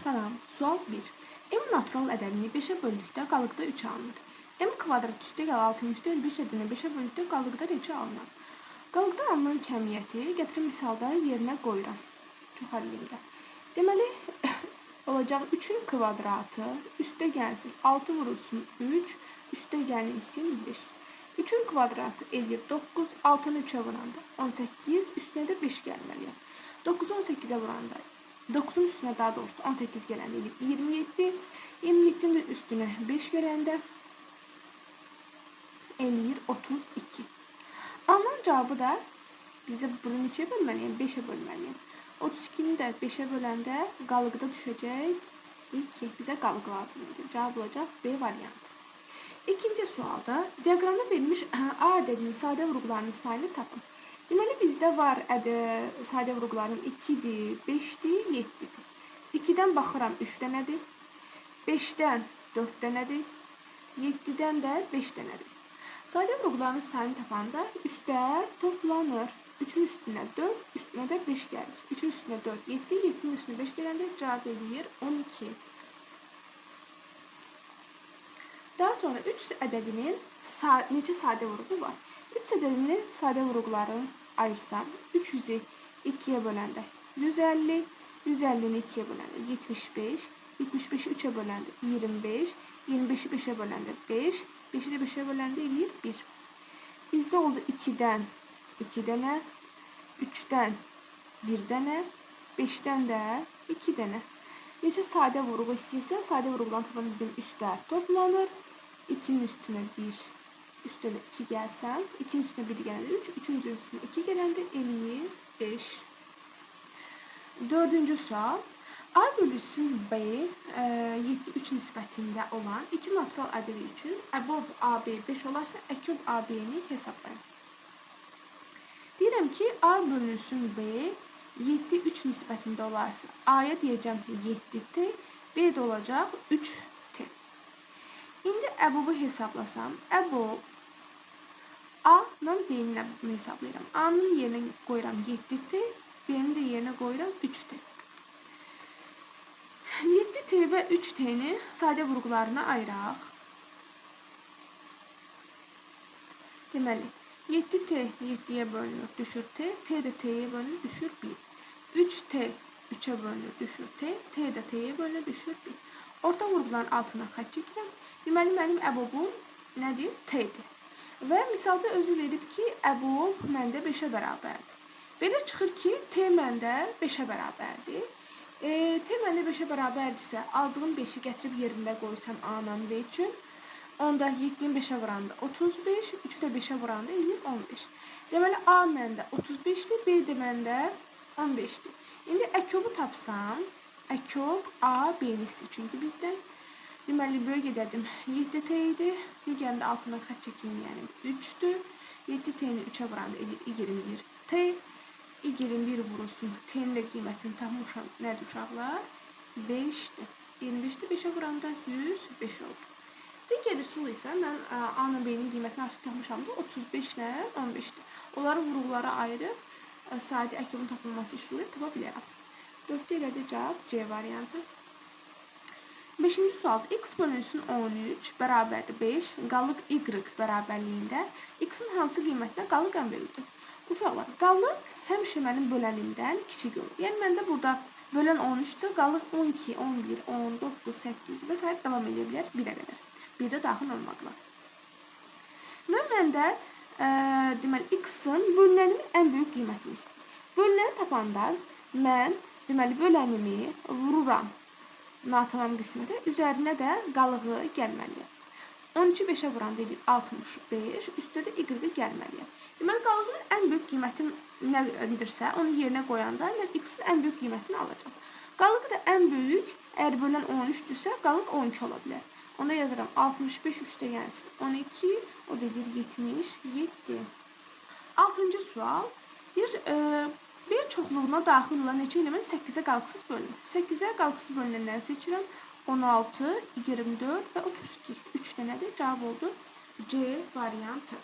Salam. Sual 1. M natural ədədini 5-ə böldükdə qalıqda 3 alınır. M kvadrat üstə gəl 6 üstə 5 ədədini 5-ə böldükdə qalıqda neçə alınır? Qalıqda alınan kəmiyyəti gətirib misalda yerinə qoyuram. Çox əllimdə. Deməli, olacaq 3-ün kvadratı üstə gəlsin 6 vurulsun 3, üstə gəlsin 5. 3-ün kvadratı eləyir 9, 6-nı 3-ə vuranda 18, üstünə də 5 gəlməliyəm. 9-u 18-ə vuranda 9-un üstünə daha doğrusu 18 gələndə eləyir 27, 27-nin də üstünə 5 gələndə eləyir 32. Alınan cavabı da bizə bunu neçəyə bölməliyəm? 5-ə bölməliyəm. 32-ni də 5-ə böləndə qalıqda düşəcək 2. Bizə qalıq lazım idi. Cavab olacaq B variantı. İkinci sualda diaqramda verilmiş A ədədinin sadə vurğularının sayını tapın. Deməli bizdə var sadə vurğuların 2-dir, 5-dir, 7-dir. 2-dən baxıram 3 dənədir, 5-dən 4 dənədir, 7-dən də 5 dənədir. Sadə vurğuların sayını tapanda üstə toplanır. 3-ün üstünə 4, üstünə də 5 gəlir. 3-ün üstünə 4, 7, 7-nin üstünə 5 gələndə cavab eləyir 12. Daha sonra 3 ədədinin neçə sadə vurğu var? 3 ədədinin sadə vurğularını ayırsam, 300-ü 2-yə böləndə 150, 150-ni 2-yə böləndə 75, 75-i 3-ə böləndə 25, 25-i 5-ə böləndə 5, 5-i də 5-ə böləndə eləyir 1. Bizdə oldu 2-dən 2 dənə, 3-dən 1 dənə, 5-dən də 2 dənə. Neçə sadə vurğu istəyirsə, sadə vurğuların tapan dedim üstə toplanır. 2-nin üstünə 1, üstünə 2 gəlsəm, 2-nin üstünə 1 gələndə 3, 3-ün üstünə 2 gələndə eləyir 5. Dördüncü sual. A bölüsün B 7-3 nisbətində olan 2 natural ədədi üçün əbob AB 5 olarsa, əkob AB-ni hesablayın. Deyirəm ki, A bölünsün B 7-3 nisbətində olarsa, A-ya deyəcəm 7T, B də olacaq 3T. İndi əbobu hesablasam, əbob A-la B-nin əbobunu hesablayıram. A-nın yerinə qoyuram 7T, B-nin də yerinə qoyuram 3T. 7T və 3T-ni sadə vurğularına ayıraq. Deməli, 7T 7-yə bölünür, düşür T, T də T-yə bölünür, düşür 1. 3T 3-ə bölünür, düşür T, T də T-yə bölünür, düşür 1. Orta vurğuların altına xətt çəkirəm. Deməli, mənim əbobum nədir? T-dir. Və misalda özü verib ki, əbob məndə 5-ə bərabərdir. Belə çıxır ki, T məndə 5-ə bərabərdir. T məndə 5-ə bərabərdirsə, aldığım 5-i gətirib yerində qoysam A-la B üçün, onda 7-ni 5-ə vuranda 35, 3-ü də 5-ə vuranda eləyir 15. Deməli, A məndə 35-dir, B də məndə 15-dir. İndi əkobu tapsam, əkob A, B-ni istəyir çünki bizdən. Deməli, böyük ədədim 7T idi. Digərində altından xətt çəkim, yəni 3-dür. 7T-ni 3-ə vuranda eləyir 21T. 21 vurulsun. T-nin də qiymətini tapmışam. Nədir uşaqlar? 5-dir. 25-dir. 5-ə vuranda 105 oldu. Digər üsul isə mən A-nın B-nin qiymətini artıq tapmışam da 35 ilə 15-dir. Onları vurğulara ayırıb sadə əkobun tapılması üsulu ilə tapa bilərəm. 4-də elədir cavab C variantı. 5-ci sual. X bölünsün 13 bərabərdir 5, qalıq Y bərabərliyində X-in hansı qiymətinə qalıq ən böyükdür? Uşaqlar, qalıq həmişə mənim bölənimdən kiçik olur. Yəni, məndə burada bölən 13-dür, qalıq 12, 11, 10, 9, 8 və s. davam edə bilər 1-ə qədər. 1-də daxil olmaqla. Və məndə deməli, X-in bölünənimin ən böyük qiymətini istəyir. Bölünəni tapanda mən deməli, bölənimi vururam natamam qismində, üzərinə də qalığı gəlməliyəm. 13-ü 5-ə vuranda eləyir 65, üstə də Y gəlməliyəm. Deməli, qalığın ən böyük qiyməti nədirsə, onu yerinə qoyanda mən X-in ən böyük qiymətini alacağam. Qalığı da ən böyük, əgər bölən 13-dürsə, qalıq 12 ola bilər. Onda yazıram 65 üstə gəlsin 12, o da eləyir 77. 6-cı sual deyir, bir çoxluğuna daxil olan neçə element 8-ə qalıqsız bölünür? 8-ə qalıqsız bölünənləri seçirəm. 16, 24 və 32. 3 dənədir. Cavab oldu C variantı.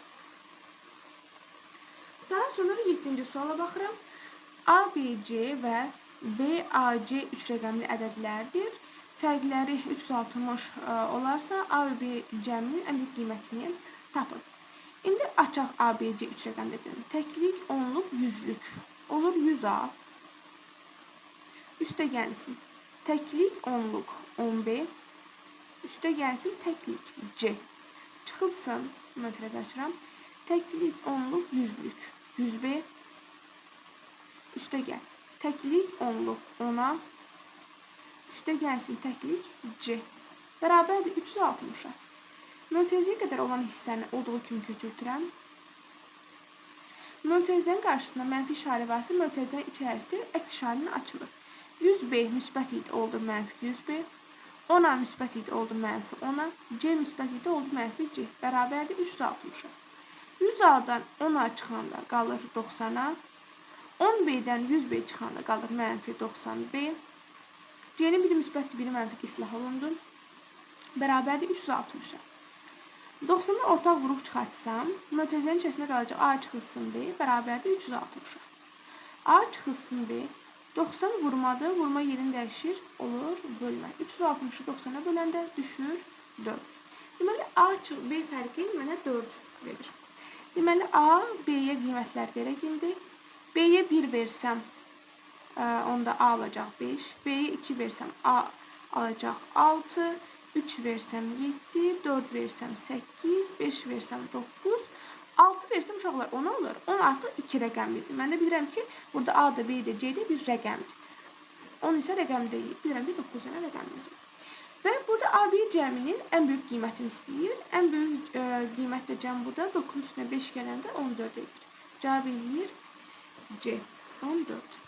Daha sonra 7-ci suala baxıram. A, B, C və B, A, C 3 rəqəmli ədədlərdir. Fərqləri 360 olarsa, A və B cəminin ən böyük qiymətini tapın. İndi açaq A, B, C 3 rəqəmli ədədini. Təklik, onluq, yüzlük. Olur 100A. Üstə gəlsin. Təklik, onluq, 10B. Üstə gəlsin təklik, C. Çıxılsın, mötərizə açıram. Təklik, onluq, yüzlük, 100B. Üstə gəl. Təklik, onluq, 10A. Üstə gəlsin təklik, C. Bərabərdir 360-a. Mötərizəyə qədər olan hissəni olduğu kimi köçürtürəm. Mötərizənin qarşısında mənfi işarə varsa, mötərizənin içərisi əks işarə ilə açılır. 100B müsbət idi, oldu mənfi 100B. 10A müsbət idi, oldu mənfi 10A. C müsbət idi, oldu mənfi C. Bərabərdir 360-a. 100A-dan 10A çıxanda qalır 90A. 10B-dən 100B çıxanda qalır mənfi 90B. C-nin biri müsbətdir, biri mənfi islah olundu. Bərabərdir 360-a. 90-a ortaq vuruq çıxartsam, mötərizənin içərisində qalacaq A çıxılsın B bərabərdir 360-a. A çıxılsın B, 90 vurmadır, vurma yerini dəyişir, olur bölmə. 360-ı 90-a böləndə düşür 4. Deməli, A çıx B fərqi mənə 4 verir. Deməli, A, B-yə qiymətlər verək indi. B-yə 1 versəm, onda A alacaq 5. B-yə 2 versəm, A alacaq 6. 3 versəm 7, 4 versəm 8, 5 versəm 9, 6 versəm uşaqlar 10 olur. 10 artıq 2 rəqəmlidir. Mən də bilirəm ki, burada A da, B də, C də bir rəqəmdir. 10 isə rəqəm deyil. Bilirəm ki, 9 dənə rəqəmimiz var. Və burada A, B cəminin ən böyük qiymətini istəyir. Ən böyük qiymət də cəm burada 9-un üstünə 5 gələndə 14 edir. Cavab eləyir C. 14.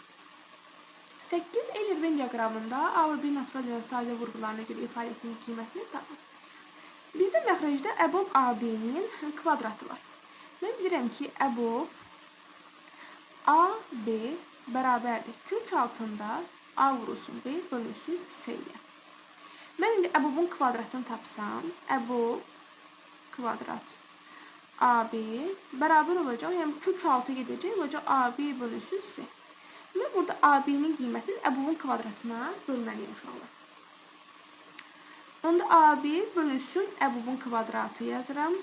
8. Euler-Venn diaqramında A və B natural ədəd sadə vurğularına görə ifadəsinin qiymətini tapın. Bizdə məxrəcdə əbob AB-nin kvadratı var. Mən bilirəm ki, əbob AB bərabərdir. Kök altında A vurulsun B bölünsün C-yə. Mən indi əbobun kvadratını tapsam, əbob kvadrat AB bərabər olacaq. Yəni kök altı gedəcək, olacaq AB bölünsün C. Mən burada AB-nin qiymətini əbobun kvadratına bölməliyim uşaqlar. Onda AB bölünsün əbobun kvadratı yazıram.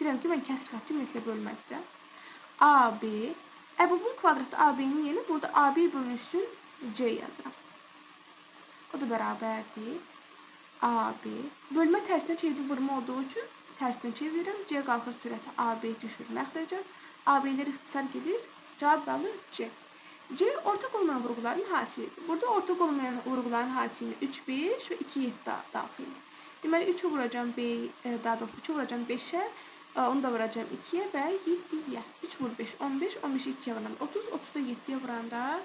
Deyirəm ki, mən kəsr xətti ümumiyyətlə bölməkdə. AB, əbobun kvadratı AB-nin yerinə burada AB bölünsün C yazıram. O da bərabərdir. AB. Bölmə tərsinə çevirib vurma olduğu üçün tərsinə çevirirəm. C qalxır sürəti, AB düşür məxrəcə. AB-lər ixtisar gedir. Cavab qalır C. C ortaq olmayan vurğuların hasilidir. Burada ortaq olmayan vurğuların hasilinə 3, 5 və 2, 7 daxildir. Deməli, 3-ü vuracağam B, daha doğrusu 3-ü vuracağam 5-ə, onu da vuracağam 2-yə və 7-yə. 3 vur 5, 15, 15-i 2-yə vuranda 30, 30-da 7-yə vuranda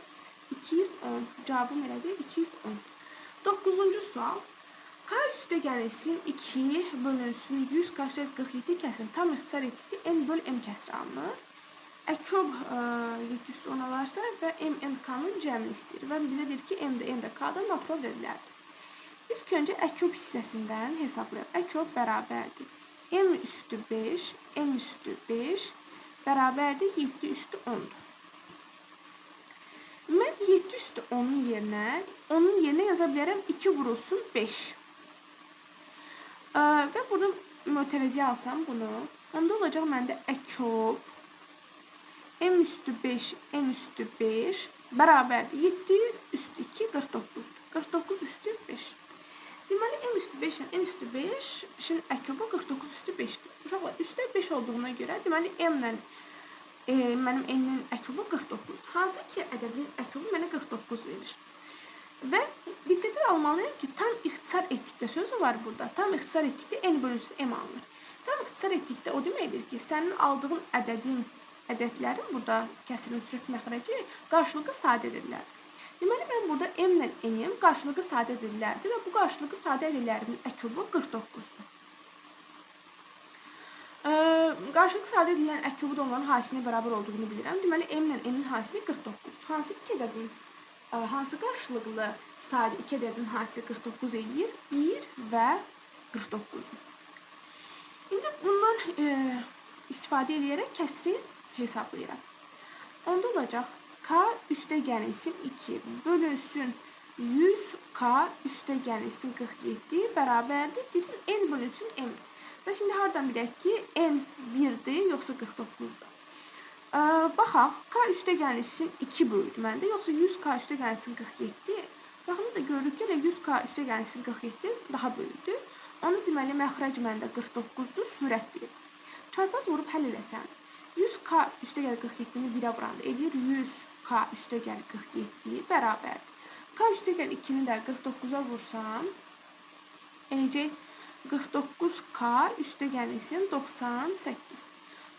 210. Cavabım elədir 210. 9-cu sual. K üstə gəlsin 2 bölünsün 100 K üstə 47 kəsrin. Tam ixtisar etdikdə N böl M kəsri alınır. Əkob 710 alarsa və M, N, K-nın cəmini istəyir. Və bizə deyir ki, M də, N də, K da natural ədədlərdir. İlk öncə əkob hissəsindən hesablayaq. Əkob bərabərdir. M üstü 5, M üstü 5 bərabərdir 7 üstü 10-dur. Mən 7 üstü 10-un yerinə, yaza bilərəm 2 vurulsun 5. Və burada mötərizəyə alsam bunu, onda olacaq məndə əkob M üstü 5, M üstü 5 bərabərdir 7 üstü 2, 49-dur. 49 üstü 5. Deməli, M üstü 5 ilə M üstü 5-in əkobu 49 üstü 5-dir. Uşaqlar, üstə 5 olduğuna görə, deməli, M ilə mənim N-nin əkobu 49-dur. Hansı ki, ədədin əkobu mənə 49 verir. Və diqqətə almalıyam ki, tam ixtisar etdikdə sözü var burada. Tam ixtisar etdikdə N bölünsün M alınır. Tam ixtisar etdikdə o deməkdir ki, sənin aldığın ədədlərin burada kəsirin sürət məxrəci qarşılıqlı sadə ədədlərdir. Deməli, mən burada M ilə N-im qarşılıqlı sadə ədədlərdir və bu qarşılıqlı sadə ədədlərimin əkobu 49-dur. Qarşılıqlı sadə ədədlərin əkobu da onların hasilinə bərabər olduğunu bilirəm. Deməli, M ilə N-in hasili 49-dur. Hansı iki ədədin, hansı qarşılıqlı sadə iki ədədin hasili 49 eləyir? 1 və 49. İndi bundan istifadə eləyərək kəsri hesablayıram. Onda olacaq K üstə gəlsin 2 bölünsün 100K üstə gəlsin 47 bərabərdir. Dedim N bölünsün M. Bəs indi hardan bilək ki, N 1-dir, yoxsa 49-dur? Baxaq, K üstə gəlsin 2 böyüdür məndə, yoxsa 100K üstə gəlsin 47. Baxın da görürük ki, 100K üstə gəlsin 47 daha böyükdür. Onu deməli, məxrəc məndə 49-dur, sürət 1-dir. Çarpaz vurub həll eləsəm, 100K üstə gəl 47-ni 1-ə vuranda eləyir 100K üstə gəl 47 bərabərdir. K üstə gəl 2-ni də 49-a vursam, eləyəcək 49K üstə gəlsin 98.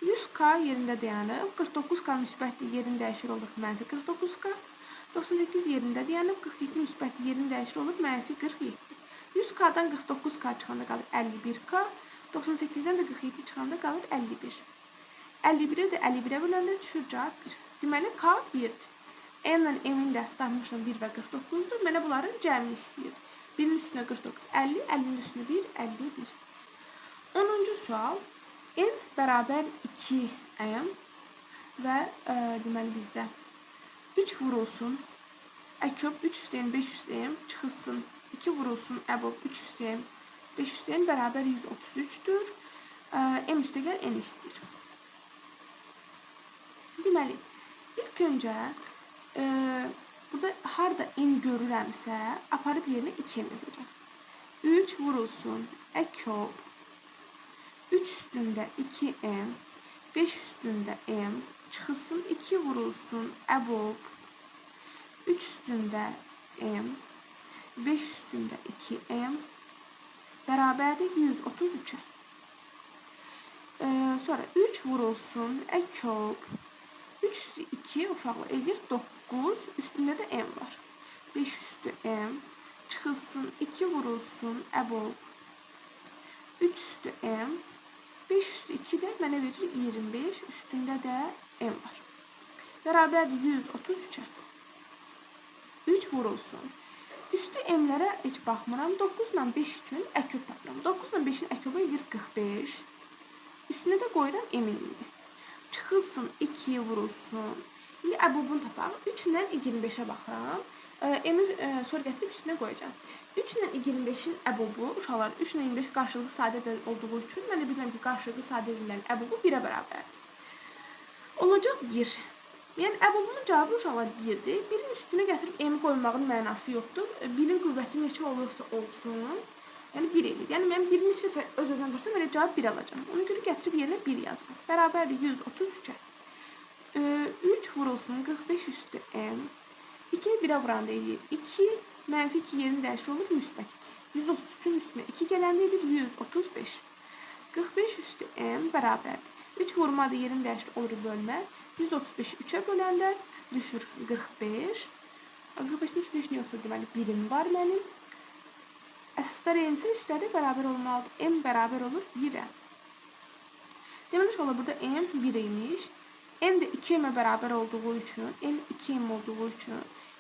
100K yerində dayanıb, 49K müsbətdir, yerini dəyişir olur mənfi 49K. 98 yerində dayanıb, 47 müsbətdir, yerini dəyişir olur mənfi 47. 100K-dan 49K çıxanda qalır 51K, 98-dən də 47 çıxanda qalır 51. 51-i də 51-ə böləndə düşür cavab 1. Deməli, K 1-dir. N ilə M-in də tapmışam 1 və 49-dur. Mənə bunların cəmini istəyir. 1-in üstünə 49, 50, 50-nin üstünə 1, 51. 10-cu sual. N bərabər 2M və deməli bizdə 3 vurulsun, əköb 3 üstə N, 5 üstə M çıxılsın, 2 vurulsun, əbob 3 üstə M, 5 üstə N bərabər 133-dür. M üstə gəl N istəyir. Deməli, ilk öncə burada harda N görürəmsə, aparıb yerinə 2M yazacağam. 3 vurulsun, əköb, 3 üstündə 2M, 5 üstündə M, çıxılsın 2 vurulsun, əbob, 3 üstündə M, 5 üstündə 2M, bərabərdir 133-ə. Sonra 3 vurulsun, əköb, 3 üstü 2 uşaqlar eləyir 9, üstündə də M var. 5 üstü M, çıxılsın 2 vurulsun, əbob, 3 üstü M, 5 üstü 2 də mənə verir 25, üstündə də M var. Bərabərdir 133-ə. 3 vurulsun. Üstü M-lərə heç baxmıram. 9 ilə 5 üçün əköb tapıram. 9 ilə 5-in əköbü eləyir 45. Üstünə də qoyuram M-in indi. Çıxılsın 2 vurulsun. İndi əbobunu tapaq. 3 ilə 25-ə baxıram. M-i sonra gətirib üstünə qoyacağam. 3 ilə 25-in əbobu, uşaqlar, 3 ilə 25 qarşılıqlı sadə ədəd olduğu üçün mən də bilirəm ki, qarşılıqlı sadə ədədlərin əbobu 1-ə bərabərdir. Olacaq 1. Yəni, əbobumun cavabı uşaqlar 1-dir. 1-in üstünə gətirib M-i qoymağın mənası yoxdur. 1-in qüvvəti neçə olursa olsun, yəni 1 eləyir. Yəni, mən 1-in neçə dəfə öz-özünə vursam, elə cavab 1 alacağam. Ona görə gətirib yerinə 1 yazıram. Bərabərdir 133-ə. 3 vurulsun 45 üstü M. 2-ni 1-ə vuranda eləyir 2, mənfi 2 yerini dəyişir olur, müsbət 2. 133-ün üstünə 2 gələndə edir 135. 45 üstü M bərabərdir. 3 vurma da yerini dəyişir olur bölmə. 135-i 3-ə böləndə düşür 45. 45-in üstünə heç nə yoxsa deməli 1-im var mənim. Əsaslar eynisə üstləri bərabər olmalıdır. M bərabər olur 1-ə. Deməli uşaqlar burada M 1 imiş. N də 2M-ə bərabər olduğu üçün, N 2M olduğu üçün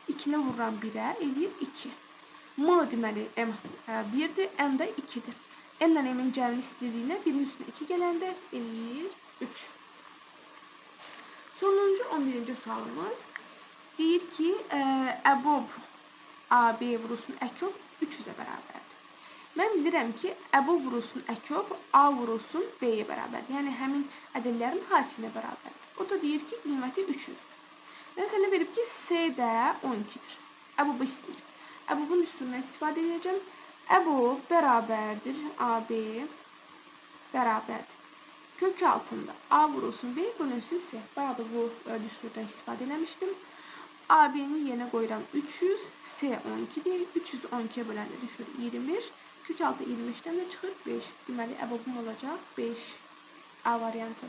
2-ni vururam 1-ə, eləyir 2. M deməli M 1-dir, N də 2-dir. N ilə M-in cəmini istədiyinə 1-in üstünə 2 gələndə eləyir 3. Sonuncu 11-ci sualımız deyir ki, əbob AB vurulsun əköb 300-ə bərabərdir. Mən bilirəm ki, əbob vurulsun əköb A vurulsun B-yə bərabərdir. Yəni, həmin ədədlərin hasilinə bərabərdir. O da deyir ki, qiyməti 300-dür. Məsələn, verib ki, S də 12-dir. Əbobu istəyir. Əbobun üstündən istifadə edəcəm. Əbob bərabərdir AB bərabərdir. Kök altında A vurulsun B bölünsün S. Bayağı da bu düsturdan istifadə eləmişdim. AB-ni yerinə qoyuram 300, S 12-dir. 312-yə böləndə düşür 25. Kök altı 25-dən də çıxır 5. Deməli, əbobum olacaq 5. A variantı.